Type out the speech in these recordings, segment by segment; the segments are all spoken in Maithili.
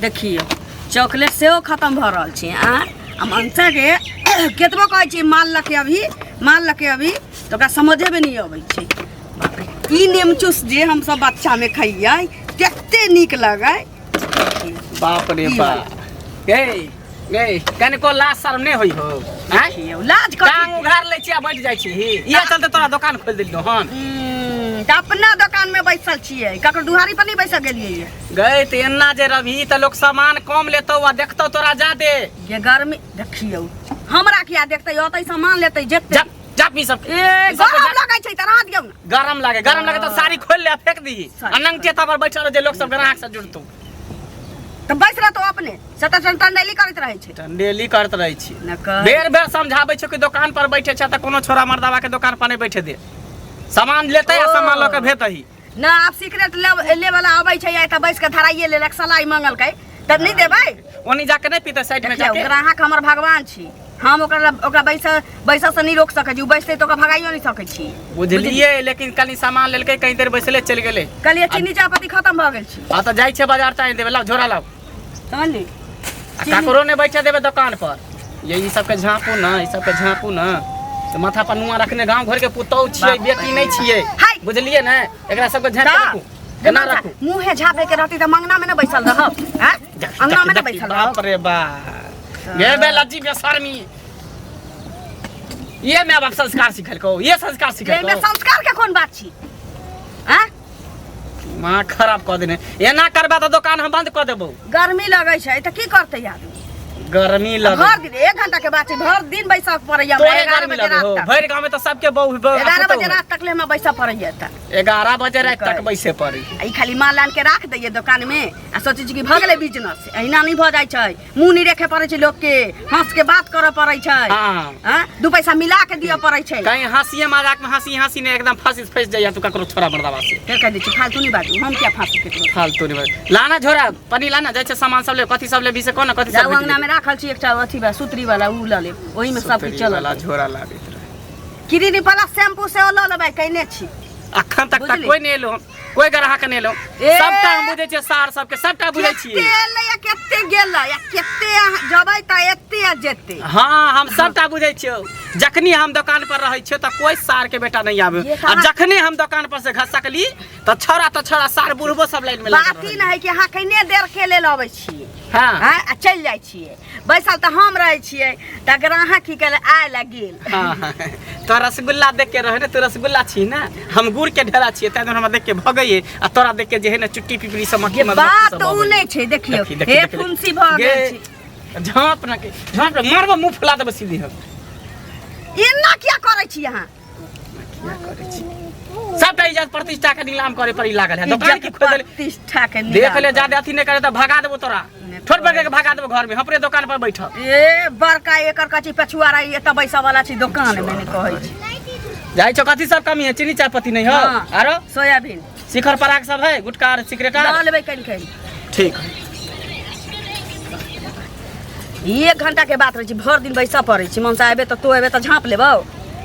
देखियौ चॉकलेट सेहो खतम भऽ रहल छै आ आ मनसाके केतबो कहै छियै माल लऽ के अभी, माल लऽ के अभी, तऽ ओकरा समझेमे नहि अबै छै। बाप रे, ई नेमचूस जे हमसब बच्चामे खैयै कते नीक लगै। बाप रे ई बाप, गे गे, कनिको लाज शर्म नहि होइ हो? आँय? देखियौ, लाज कथी? टांग उघार लै छी आ बैठ जाइ छी। इएह चलते तोरा दोकान खोलि देलियौ हन। तऽ अपना दोकान में बैसल छियै, ककरो दुहारी पर नहीं बैसल गेलियै ये। गई तऽ एना जे रहबही तऽ लोक सामान कम लेतौ आ देखतौ तोरा जादे। ये गर्मी देखियौ, हमरा किया देखतै? अतै सामान लेतै जेतै। जा जा, ई सब ए ई सब गरम लगै छै तऽ रह दियौ ने। गरम लागे, गरम लागे तऽ साड़ी खोलि ले आ फेंक दीही साड़ी आ नंगटे तब पर बैठल रह जे लोक सब ग्राहक से जुड़तौ। तऽ बैस रहतौ अपने से तऽ टंडेली करैत रहै छै। टंडेली करैत रहै छी। न कह। बेर बेर समझाबै छौ कि दोकान पर बैठे छै तऽ कोनो छोरा मर्दाबा के दोकान पर नहि बैठे दे, सामान लेतै आ ओ। सामान लऽ के भेजतही। न आब सिगरेट ले ले वाला अबै छै तऽ बैस के धराइए लेलक, सलाई मंगलकै तऽ नहि देबै। ओनी जाके नहि पीतै साइड में देखियौ, जाके। ग्राहक हमर भगवान छी, हम ओकरा ओकरा बैस बैसऽ से नहि रोक सकै छी, ओ बैसतै तऽ ओकरा भगाइयो नहि सकै छी। बुझलियै, लेकिन कनि सामान लेलकै, कहीं देर बैसले चलि गेलै। कहलियै चीनी चाहपत्ती खतम भऽ गेल छै। आ तऽ जाइ छै बाजार तऽ आनि देबै, लाउ झोरा लाउ। समझली? आ ककरो नहि बैठे देबै दोकान पर। ये ई सबके झाँपू ने, ई सबके झाँपू ने तऽ माथा पर नुआ रखने गाँव घर के पुतहु छियै, बेटी नहि छियै। हाय। बुझलियै ने? एकरा सबके झाँपि के तऽ राखू, एना राखू। मुँहे झाँपे के रहती तऽ मंगना में ने बैसल रहब? आँय? अंगना में ने बैसल रहब? बाप रे बाप, गे बे लज्जी बेशर्मी, ये my बाप संस्कार सिखेलकौ? ये संस्कार एहिमे सिखेलकौ? संस्कार के कोन बात छी? आँय? माँ खराब कऽ देने, एना करबा तऽ दोकान हम बंद कऽ देबौ। गर्मी लगै छै तऽ की करतै आदमी? गर्मी लगे भर दिन, एक घंटा के बात छै, भर दिन बैसऽ पड़ैया हमरा। तोरे 11 गर्मी बजे लगे रात हो तक। भरि गाँव में तऽ सबके बहु बहु 11 पुतहु बजे है। रात तक ले हमरा बैसऽ पड़ैया तऽ। 11 बजे राति तक बैसे पड़ी। आ ई खाली माल आन के राख दैया दोकान में आ सोचै छी कि भऽ गेलै बिजनेस। एहिना नहि भऽ जाइ छै, मुँह नहि रखे पड़ै छै लोकके, हँस के बात करऽ पड़ै छै। हाँ। आँ? दू पैसा मिला के दिअ पड़ै छै। कहीं हंसिए मजाक में हंसी हंसी ने एकदम फंसी फंस जाइए तू ककरो छोरा मर्दाबा से। फेर कह दै छी फालतू नहीं बाजू, हम किया फांसी केकरो? फालतू नहीं बाजू। लाना झोरा पनी लाना, जाइ छै सामान सब ले, कथी सब ले से कोन कथी सब जाउ भेट अंगना गेलै। में राखल छी एकटा अथी बा सुतरी वाला, उ लऽ लेब, ओही में सब किछु सुतरी चलत। वाला झोरा लाबैत रहे। क्रीम वाला शैम्पू सेहो लऽ लेबै, कयने छी। अखन तक तऽ बुझली? कोई नहि एलो, कोई ग्राहक नहि एलो। ए! सबटा हम बुझै छियै, सार सबके सबटा बुझै केते छियै। एलै आ केते गेलै आ केते अहाँ जबै तऽ एते आ जेतै। हाँ, हम सबटा बुझै छियौ। जखनी हम दोकान पर रहै छियौ तऽ कोई सार के बेटा नहीं आबे, ये आ कहाँ- जखने हम दोकान पर से घसकली तऽ छौड़ा तऽ छौड़ा सार बुढ़बो सब लाइन में लागल बात ई रहै। नहि है कि अहाँ कने देर के लेल अबै छियै। हाँ। आँय, आ चलि जाइ छियै, बैसल तऽ हम रहै छियै तऽ ग्राहक की केलै आयल आ गेल। हाँ, हाँ, तो रसगुल्ला देख के रहे ने, तू रसगुल्ला छी ना, हम गुड़ के ढेरा छियै, ताहि दुआरे हमरा देख के भगैये आ तोरा देख के जे है ने चुट्टी पिपरी सब मक्खी ये मधुमक्खी बात सब उ अबैये। नहि छै, देखियौ। देखी, देखी, हे देखी, फुंसी भऽ गे, गेल छै। झाँप ना के झाँप ना, मारबो मुंह फुला देबो सीधे हम। एना किया करै छी अहाँ? किया करै छी? सबटा इज्जत प्रतिष्ठा के नीलाम करे पर ई लागल है, दोकान की इज्जत खोल देले। प्रतिष्ठा के देख नीलाम ले, करै। ज्यादा अथी नहीं करे तऽ भगा देबो तोरा, नहि ठोर पकड़ के भगा देबो घर में, अपने दोकान पर बैठब। ए बड़का एकर कथी पछुआरा एतऽ बैसऽ वाला छी दोकान में, नहि कहै छी। जाइ छौ, कथी सब कमी है? चीनी चाय पत्ती नहीं हो? हाँ। आरो सोयाबीन, शिखर पराग सब है, गुटखा आर सिगरेट आर? लऽ लेबै कनि कनि। ठीक। एक घंटा के बात रहै छै, भरि दिन बैसऽ पड़ै छै। मनसा एबे तऽ तो एबे तऽ झाँप लेबौ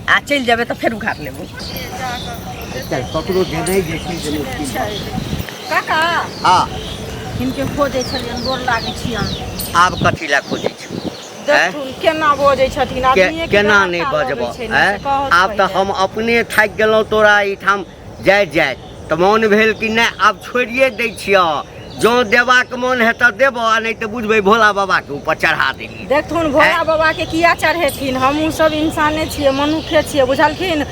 आ चलि जेबै तऽ फेर उघार लेबौ। ककरो देनाइ जे छै से मुश्किल छै। काका। हाँ। हिनके खोजै छलियनि, गोर लागै छियनि। आब कथी लए खोजै छौ? देखथुन केना बजै छथिन आदमीए के। केना बेगरता नहि लगै बजबह छै ने, आँय? से कहत आब तऽ पहिले। हम अपने थाकि गेलहुँ तोरा एहिठाम जाइत जाइत, तऽ मोन भेल कि नहि आब छोड़िए दै छियह, जँ देबाक मोन हेतऽ देबऽ आ नहि तऽ बुझबै भोला बाबाके ऊपर चढ़ा देलियै। देखथुन भोला बाबाके किया चढ़ेथिन? हमहूँ सब इंसाने छियै, मनुखे छियै, बुझलखिन?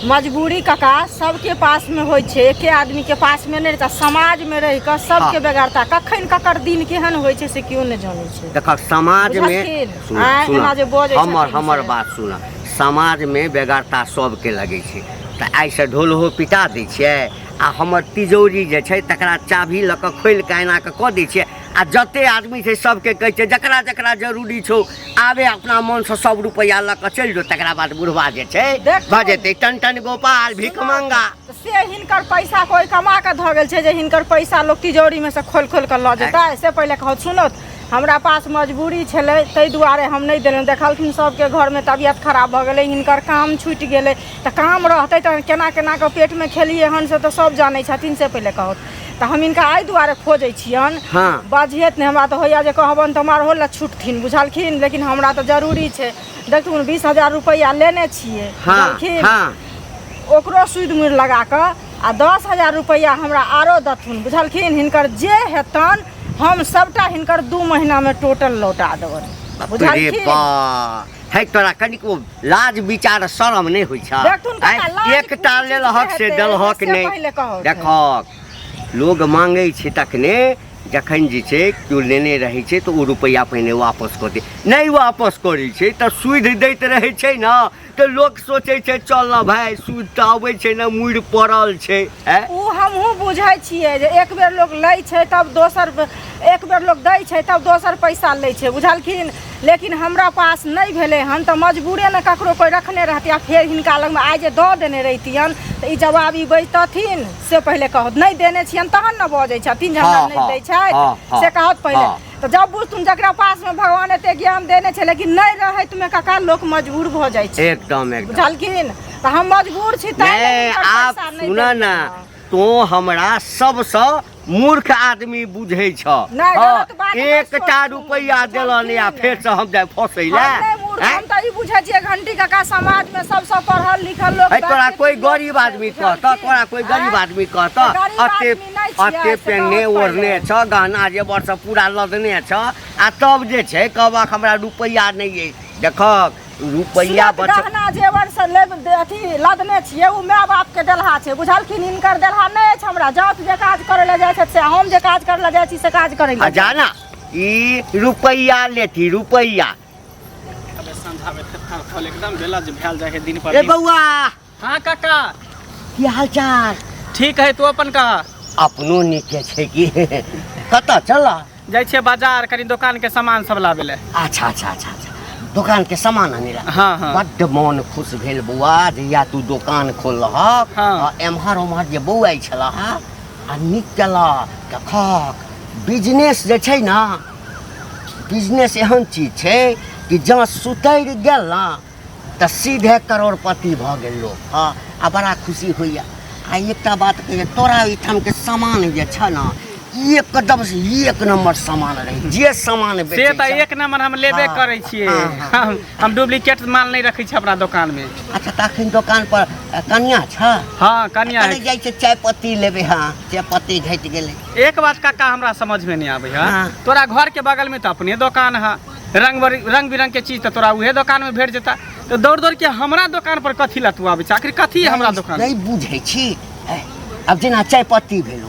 मजबूरी काका सबके पासमे होइ छै, एके आदमीके पासमे नहि रहै छै। समाजमे रहि कऽ सबके बेगरता, कखन ककर दिन केहन होइ छै से केओ नहि जानै छै। देखक समाजमे बुझलखिन? सुन आँय, सुन एना जे बजै हमर छथिन हमर से। बात सुन, समाजमे बेगरता सबके लगै छै, तऽ आइसँ ढोलहो पिटा दै छियै आ हमर तिजौरी जे छै तकरा चाभी लऽ कऽ खोलि कऽ एना कऽ कऽ दै छियै आ जते आदमी छै सबके कहै छियै जकरा जकरा जरूरी छौ आबे, अपना मोनसँ सब रुपैआ लऽ कऽ चलि जो। तकरा बाद बुढ़वा जे छै देखू। भऽ जेतै टन टन गोपाल भिख मंगा। तऽ से हिनकर पैसा कोइ कमा कऽ धऽ गेल छै जे हिनकर पैसा लोक तिजौरीमे से खोलि खोलि कऽ लऽ जेतै? से पहिले कहत। सुनत, हमरा पास मजबूरी छलै ताहि दुआरे हम नहि देलहुँ। देखलखिन सबके घरमे तबियत खराब भऽ गेलै, हिनकर काम छुटि गेलै, तऽ काम रहतै तऽ केना केना कऽ पेटमे खेलियै हन से तऽ सब जानै छथिन। से पहिले कहत। तऽ हम हिनका एहि दुआरे खोजै छियनि। हाँ। बजिहत नहि, हमरा तऽ होइए जे कहबनि तऽ मारहो लए छुटथिन, बुझलखिन? लेकिन हमरा तऽ जरूरी छै। देखथुन, 20,000 रुपैआ लेने छियै। हाँ। बुझलखिन? हाँ। ओकरो सूद मुड़ लगा कऽ आ 10,000 रुपैआ हमरा आरो देथुन, बुझलखिन? हिनकर जे हेतनि, हम सबटा हिनकर 2 महीनामे टोटल लौटा देबनि। बाप रे। बुझलखिन? बा है, तोरा कनिको लाज विचार शरम नहि होइ छ? देखथुन काका, आँय, लाज एकटा कोन चीज लेलहक के से हेतै, देलहक से नहि। पहिले कहू। देखहक, लोग मांगै छै तखने, जखन जे छै केओ लेने रहै छै तऽ ओ रुपैआ पहिने वापस कऽ दे। नहि वापस करै छै तऽ सूदि दैत रहै छै ने, तऽ लोक सोचै छै, चल ने भाय, सूद तऽ अबै छै ने, मुड़ि पड़ल छै। आँय? ओ हमहूँ बुझै छियै जे एक बेर लोक लै छै तब दोसर, एक बेर लोक दै छै तब दोसर पैसा लै छै, बुझलखिन? लेकिन हमरा पास नहि भेलै हन तऽ मजबूरे ने ककरो कोइ रखने रहतै। आ फेर हिनका लगमे आइ जे दऽ देने रहितियनि तऽ ई जवाब ई बजितथिन? से पहिले कहत। नहि देने छियनि तहन ने बजै छथिन जे हमरा नहि दै छथि, से कहत पहिले। तऽ जब बुझथुन, जकरा पासमे भगवान एते ज्ञान देने छै, लेकिन नहि रहैतमे काका लोक मजबूर भऽ जाइ छै। एकदम एकदम। बुझलखिन? तऽ हम मजबूर छी ताहि लए नहि हिनकर आब पैसा नहि सुन देलियनि ने हँ। तोँ हमरा सबसँ मूर्ख आदमी बुझै छ। नहि, हँ, गलत बात नहि एकटा सोचू, रुपैआ देलऽ नहि आ बुझलखिन? फेरसँ हम जाय फँसै लए? हम नहि मूर्ख, आँय? हम तऽ ई बुझै छियै घंटी काका, समाजमे सबसँ पढ़ल लिखल लोक है, तोरा व्यक्तित्व कोई लोक गरीब छै, आदमी कहत? बुझलखिन? तोरा कोई गरीब आँय? आदमी कहत? तऽ गरीब अते आदमी नहि छियै, अते से पेनने कहत ओढ़ने पहिले। छ, गहना जेवर सब पूरा लदने छ, आ तब जे छै कहबक हमरा रुपैआ नहि अछि। देखक, रुपैआ सूरत बच गहना जेवर से लेब अथी लदने छियै, ओ माय बाप के देलहा छै, बुझलखिन? हिनकर देलहा नहि अछि। हमरा जात जे काज करै लए जाइ छथि से, हम जे काज करै लए जाइ छी से काज करै आ लए। जाना ई रुपैआ लेती रुपैआ। अबे समझाबे थर फल एकदम बेलज भेल जाइ है दिन पर ए दिन। बौआ। हाँ काका। की हाल चाल? ठीक है, तू अपन कह। अपनो नीके छै। की कतऽ चल? जाइ छियै बाजार, कनि दोकान के सामान सब लाबै लए। अच्छा अच्छा अच्छा अच्छा, दोकान के सामान आनै ला। हाँ हाँ। बड्ड मोन खुश भेल बौआ, जहिया तू दोकान खोललहक। हाँ। आ एम्हर ओम्हर जे बौआइ छलह, आ नीक केलह। देखहक, बिजनेस जे छै ने, बिजनेस एहन चीज छै कि जँ सुतरि गेल ने तऽ सीधे करोड़पति भऽ गेल लोक। हँ, आ बड़ा खुशी होइए। आ एकटा बात कहिए, तोरा ओहिठामके सामान जे छह ने, एकदम से एक नंबर सामान रहै, जे सामान से बेचै तऽ छह। एक नंबर हम लेबे करै छियै। हम डुप्लीकेट माल नहि रखै छियै अपना दोकान मे। अच्छा, तऽ अखन दोकान पर कनिया छ? हाँ, कनिया कने है। जाइ छै चाय पत्ती लेबै। हाँ, चाय पत्ती घटि गेलै। एक बात काका हमरा समझ में नहीं आबै है। हाँ। तोरा घर के बगल में तो अपने दोकान है, रंग रंग बिरंग के चीज तो तोरा उहे दोकान में भेट जेता, तो दौड़ दौड़ के हमरा दोकान पर कथी ला तू आबै छ? आखिर कथी है हमरा दोकान में? नहि बुझै छी। आब जेना चाय पत्ती भेलो,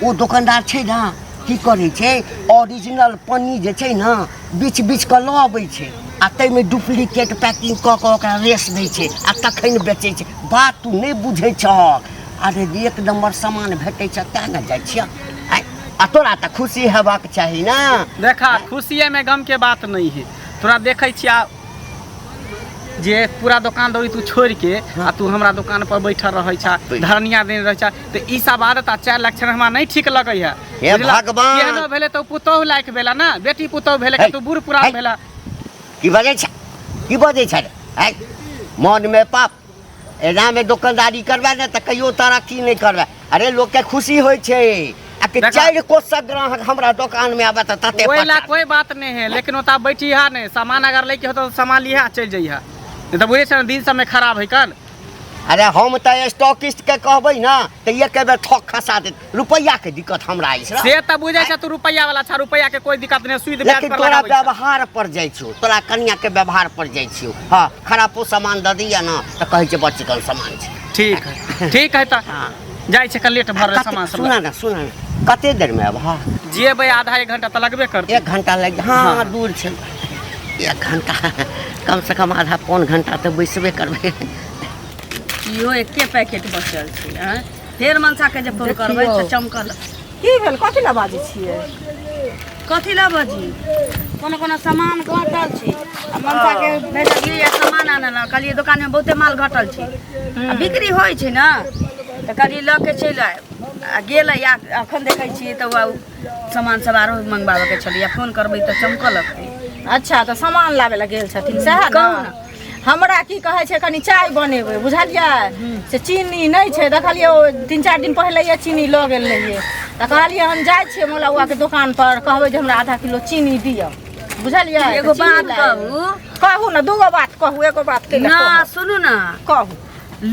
ओ दोकानदार छै ने, की करै छै, ओरिजिनल पन्नी जे छै ने, बीच बीच कऽ लऽ अबै छै आ ताहिमे डुप्लीकेट पैकिंग कऽ कऽ ओकरा रेस दै छै आ तखन बेचै छै। बात तू नहि बुझै छहक। अरे, एक नम्बर सामान भेटै छै तैँ ने जाइ छियै। आँय, आ तोरा तऽ खुशी हेबाक चाही ने। देखा, खुशिये में गम के बात नहीं है। तोरा देखै छिया जे पूरा दोकान दौरी तू छोड़ के आ तू हमरा दोकान पर बैठल रहै छा, धरनिया देने रहै छा, तऽ ई सब आदत आ चारि लक्षण हमरा नहीं ठीक लगै है। हे बुझला? भगवान! केहनो भेलै तऽ पुतोहु लायक भेला ना, बेटी पुतोहु भेलै, हे, तू बूढ़ पुरान हे। भेला। की बजै छै, की बजै छै रे? आँय, मनमे पाप एनामे दोकानदारी करबै ने तऽ कहियो तरक्की नहि करबै। अरे, लोकके खुशी होइ छै आ कि देखा। चारि कोसक ग्राहक हमरा दोकानमे आबे तऽ तते ओहि ला पचास। कोई बात नहीं है, लेकिन ओता बैठिहा नहीं। सामान अगर लैके होतो तऽ सामान लिहा चलि जइहा, नहीं तऽ बुझै छै ने दिन सबमे खराब है कल। अरे, हम तऽ स्टॉकिस्ट के कहबै ने तऽ एक बेर ठक खसा देत। रुपैआके दिक्कत हमरा अछि ने। से तऽ बुझै छै तू रुपैआ वाला छा, रुपैआ के कोई दिक्कत नहीं, सुद ब्याज लेकिन पर तोरा लगाबै छा। व्यवहार पर जाइ छियौ, तोरा कनियाके व्यवहार पर जाइ छियौ। हँ, खरापो सामान दऽ दैया ने तऽ कहै छै बड़ चिकन सामान छै। ठीक है, ठीक है, तऽ जाइ छै, कल लेट भर कते- सामान सब। सुना ने, सुना ने, कते देरमे अबह? जेबै, आधा एक घंटा तऽ लगबे करतै। एक घंटा लागि, हाँ। हाँ। दूर छै एक घंटा, कम से कम आधा पौन घंटा तऽ बैसबे करबै। इहो एके पैकेट बचल छै। आँय, फेर मनसा के जे फोन करबै तऽ देखियौ। चमकल। की भेल? कथी लए बाजै छियै? कथी लए बजी? कोनो कोनो सामान घटल छै आ मनसा के भेजलियै या सामान आनऽ लए। कहलियै दोकानमे बहुते माल घटल छै आ बिक्री होइ छै ने, तऽ कहलियै लऽ के चलि आयब। आ गेलै आ एखन देखै छियै तऽ ओ सामान सब आरो मंगवाबऽके छलैया। फोन करबै तऽ चमकऽ लगतै। अच्छा, तऽ सामान लाबै लए गेल छथिन सएह कहू ने? ने। हमरा की कहै छै कनि चाय बनेबै बुझलियै से चीनी नहि छै देखलियै ओ 3-4 दिन पहिले चीनी लऽ गेल रहियै तऽ कहलियै हम जाइ छियै मौला के दोकान पर कहबै जे हमरा आधा किलो चीनी दिअ बुझलियै एगो तऽ चीनी बात लए एबै। कहू कहू ने दूगो बात कहू एगो बात कैला ना कहू? सुनू ना कहू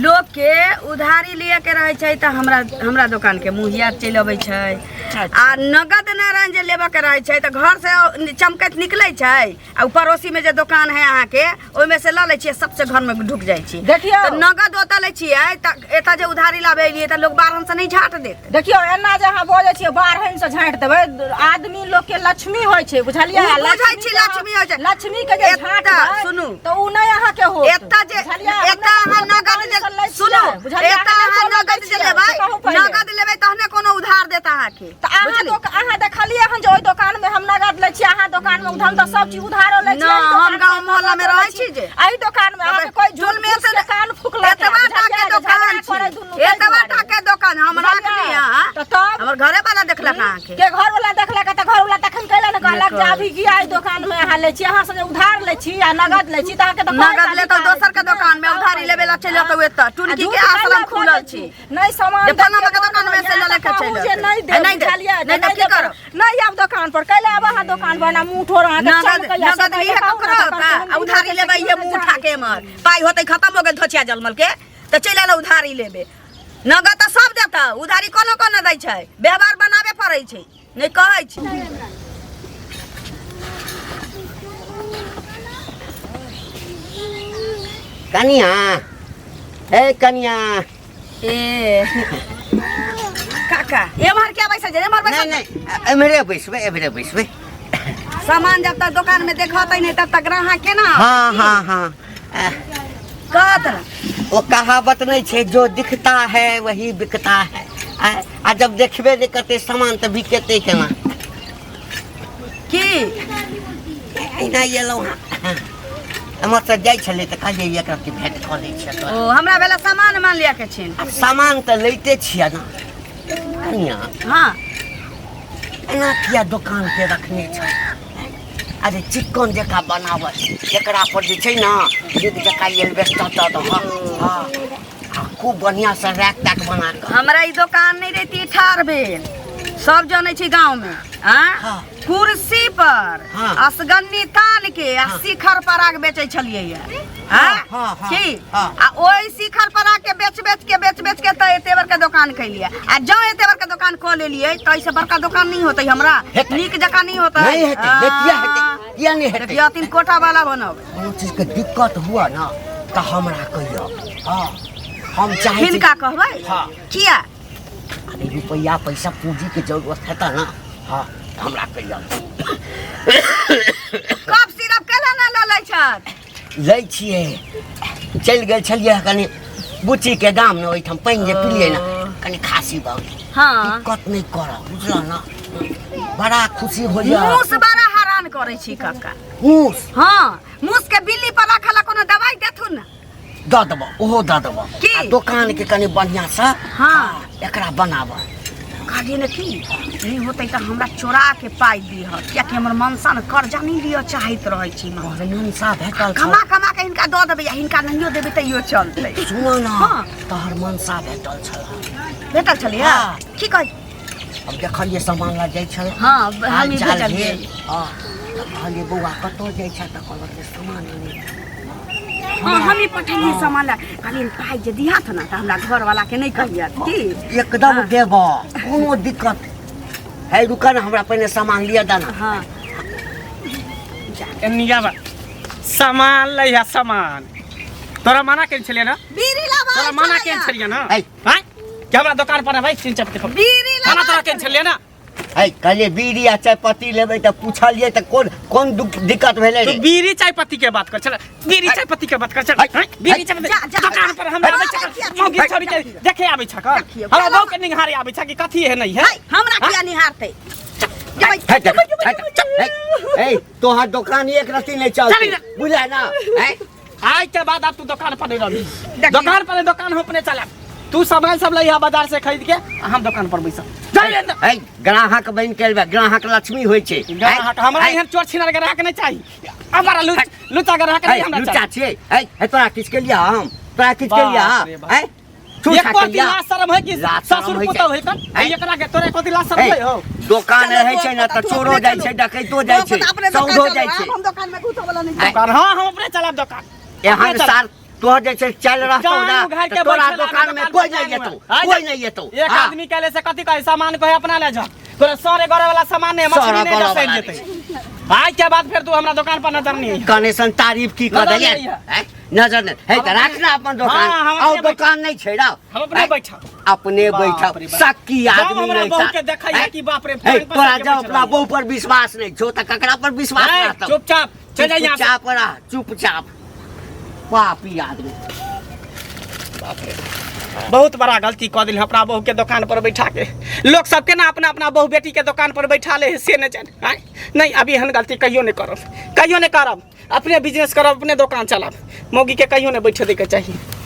लोग के उधारी लिए के रहे छै तऽ हमरा हमरा दोकान के मुहिया चलि अबै छै आ नगद नारायण जे लेबऽ के रहै छै तऽ घर से चमकैत निकलै छै आ उ पड़ोसी में जे दोकान है अहाँके ओहिमे से लऽ लै छियै सबसे घर में ढुक जाइ छी देखियौ। तऽ नगद ओतऽ लै छियै तऽ एतऽ जे उधारी लाबे एलियै तऽ लोग बारहन से नहि झाट देत देखियौ एना जे अहाँ बजै छियै बारहनि से झाँटि देबै आदमी लोक के लक्ष्मी होइ छै बुझलियै उ बुझै छी लक्ष्मी होइ छै। लक्ष्मी के जे एतऽ झाँटबै सुनू। तऽ उ नहि अहाँके होत एतऽ जे बुझलियै? एतऽ अहाँ हम नगद दोकान जे से लै छियै, सुनू बुझलियै? एतऽ अहाँ अहाँ नहि नगद जे छियै, लेबै से कहू पहिले। नगद लेबै तहने कोनो उधार देत अहाँके तऽ अहाँ बुझलियै? अहाँ देखलियै हन जे ओहि दोकान में हम नगद लै छियै अहाँ दोकान में हम तऽ सब चीज उधारो लै छियै ना, एहि हम दोकान में गाँव मोहल्ला में नगदो रहै लै छी जे। एहि दोकान में अहाँके कोई झूठ टोल में फूस के कान फुकलक एतबा टा के दोकान करे छी दुनू ताहि एतबा दुआरे। टा के दोकान हम बुझलियै? राखली हँ तऽ तब हमर घरे वाला देखलक अहाँके के घर वाला देखलक तऽ घर वाला तखन कैला ने कहलक जे अभी की आई दोकान में अहाँ लै छी अहाँ सब जे उधार लै छी आ नगद लै छी तऽ अहाँके तऽ नगद लेतौ दोसर के दोकान में उधारी लेबे ला चलि जेतौ एतऽ टुनकी के आश्रम खुलल छी नहीं सामान जे फलाना देख के दोकान में से लऽ लऽ के कहू चलि जे अयतै। नहीं देब नहि देब। बुझलियै नहि देब, की करब? नहीं आब दोकान पर कैला आब अहाँ दोकान पर ना मुँह ठोर अहाँके नगद चमकैया, नगद सब लिए कहू ककरो ने होता दोकान आ उधारी लेबै ये मुँह उठा के एमहर पाइ होतै खतम हो गेल धोचिया जलमल के तऽ चलि आयल उधारी लेबे नगद तऽ सब देतौ उधारी कोनो कोनो दै छै व्यवहार बनाबे पड़ै छै नहि कहै छी कनिया हे कनिया ए काका एम्हर क्या बैसल छै एम्हर नहि बैसल नहि एम्हरे बैसबै एम्हरे बैसबै सामान जब तक दोकान में देखतै नहीं तब तक ग्राहक केना हाँ हाँ हाँ कहत रह। वो कहावत नहीं छे जो दिखता है वही बिकता है आ, आ जब देखबे नहीं करते सामान तऽ बिकेतै केना की एहिना एलहुँ हँ एम्हर से जाइ छलै तऽ कहलियै एकरा की भेंट कऽ लै छियै तोरा। ओ हमरा भेला सामान मान लिया के छिन आब सामान तऽ लैते छियै ने कनिया हाँ एना किया दोकान के रखने छै अरे चिक्कन जकाँ बनावल एकरा पर जे छै ने नीक जकाँ एल्बेस्टर दऽ दहक हँ आ खूब बढ़िआँसँ रैक तैक बना कऽ हमरा ई दोकान नहीं रहती ठार भेल सब जानै छी गाँव में आँ हाँ। कुर्सी पर हाँ। असगन्नी तान के आ शिखर पराग बेचै छलियै ये हाँ, हाँ हाँ, हाँ, की हाँ। आ ओहि शिखर पराग के बेच बेच के बेच बेच के तऽ एते बड़का दोकान कैलियै आ जँ एते बड़का दोकान कऽ लेलियै तऽ एहिसँ बड़का दोकान नहि होतै हमरा हेतै। नीक जकाँ नहि होतै नहि हेतै नहि किया हेतै किया नहि हेतै देखियौ तीन कोटा वाला बनब कोनो चीजके दिक्कत हुआ ने तऽ हमरा कहियौ हँ हम चाहै छी हिनका कहबै हाँ। किया अरे रुपैआ पैसा पूंजीके जरूरत हेतै ने हँ तऽ हमरा कहियौ कफ सिरप केला ना लऽ लै छथि लै छियै चलि गेल छलियै कनि बुच्चीके गाम ने ओहिठाम पानि जे पिलियै ने कनि खाँसी भऽ गेल हाँ दिक्कत नहि करब बुझलऽ ने बड़ा खुशी होइए मूस बड़ा हैरान करै छी काका मूस हाँ मूस के बिल्ली पर राखल कोनो दवाई देथुन ने दऽ देबऽ ओहो दऽ देबऽ की? आ दोकानके कनि बढ़िआँसँ हाँ एकरा बनाबऽ कहलियै ने की नहि होतै तऽ हमरा चोरा के पाइ दिह कियाकि हमर मनसा ने कर्जा नहि लिअ चाहैत रहै छी माँ। तोहर मनसा भेटल छौ कमा कमा के हिनका दऽ देबै आ हिनका नहियो देबै तैयो चलतै सुनो ने हाँ। तोहर मनसा भेटल छल भेटल छलियै हाँ। की कहै हम देखलियै सामान लऽ जाइ छल हाँ, हम हाल ई चाल भेजलियै। भेल हाँ तऽ कहलियै बौआ कतऽ जाइ छै तऽ कहलक जे सामान आनै हाँ हम ही पठेलियै सामान लए कहलियै पाइ जे दिहाथ ने तऽ हमरा घरवाला के नहि कहियत की एकदम हाँ। देबऽ कोनो दिक्कत है रुकऽ ने हमरा पहिने सामान लिअ दे ने हाँ एन्नी आबा सामान लैहा सामान तोरा मना केने छलियै ना बीड़ी लाबा तोरा मना केने छलियै ना है। आँय कि हमरा दोकान पर भाई तीन चारि बीड़ी मना लाबा तोरा केने छलियै ना है कहलियै बीड़ी आ चायपत्ती लेबै तऽ पुछलियै तऽ कोन कोन दुख दिक्कत भेलै तू रे बीड़ी चाय पत्ती के बात कर चल बीड़ी चाय पत्ती के बात कर चल है, आँय? बीड़ी है। चाय पत्ती जा, जा, दोकान पर हमरा आबै जा, छै मौगी छोड़ी के देखे आबै छै कर देखियौ, हमरा बहू के निहारे आबै छै कि कथी है नहीं है है हमरा किया निहारतै जेबै हट, हट, हट, हट, है, तोहर दोकान एक रत्ती नहि चलतै चल इधर। बुझले ना है आज के बाद आप तू दुकान पर नहीं रहबी देखिए। दुकान पर नहीं, दुकान हम अपने चला तू सामान सब लइहा बाजार से खरीद के आ हम दुकान पर बैसब जा चल एतऽ। है ग्राहक बनि के एलबै, ग्राहक लक्ष्मी होइ छै। ग्राहक हमरा एहन चोर छिनार ग्राहक नहि चाही। हमारा लुच्चा ग्राहक है नहीं हमरा लुच्चा चाही। छियै है। है तोरा किछ केलिया हम? तोरा किछ केलिया? बाप रे बाप। है छूछा एको दिन केलिया? लाज शरम है कि लाज शरम ससुर होइ छै। पुतहु है कन? हैं? एकरा के तोरा एको दिन लाज शरम है, है हो? दोकान चलो, रहै छै ने तू तऽ चोरो अपने जाइ चलो। छै, डकैतो जाइ छै, अपने दोकान सौदो चलो, जाइ आब छै। हम दोकान में घुसऽ वाला नहीं। हैं? दोकान, हाँ, हम अपने चलाब दोकान। एहन अपने चलाब। सार तोहर जे छै चल रहतौ जान ने उघार तऽ के तोरा बैठल दोकान में आदमी कोई दोकान नहीं पर एतौ, आ जा। कोई नहीं एतौ। एक हाँ। आदमी कहले से कथी कहे, सामान कहे अपना ले जा, तोरा सरे गरे वाला सामान नहीं, मछली सरे नहीं गरे दसैल वाला जेतै। आज के बाद फिर तू हमरा दुकान पर नजर नहीं आई। कने सन तारीफ की कऽ नजर देलियै नहीं है। हैं? नजर नहीं है तऽ राख ना अपन दोकान। हाँ, हम और अपने दोकान नहीं छै ना। हम अपने हैं? बैठब। अपने बाप बैठब। रे बाप। शक्की जब आदमी हमरा नहीं बहू छा। के देखैया हैं? कि बाप रे, हैं, फोन पर तोरा सबके जब बैठल अपना रही। बहू पर विश्वास नहीं छौ तऽ ककरा पर विश्वास हैं, रहतौ? चुपचाप चल जा यहाँ से। चुपचाप रह, चुपचाप। पापी आदमी। बहुत बड़ा गलती कऽ दिल अपना बहू के दुकान पर बैठा के। लोग सब केना अपना अपना बहू बेटी के दुकान पर बैठा ले है से नहीं जाने। आँय? नहीं, अभी एहन गलती कहियो नहीं करब, कहियो नहीं करब। अपने बिजनेस करब, अपने दुकान चलाब, मौगी के कहियो नहीं बैठे दैके चाही।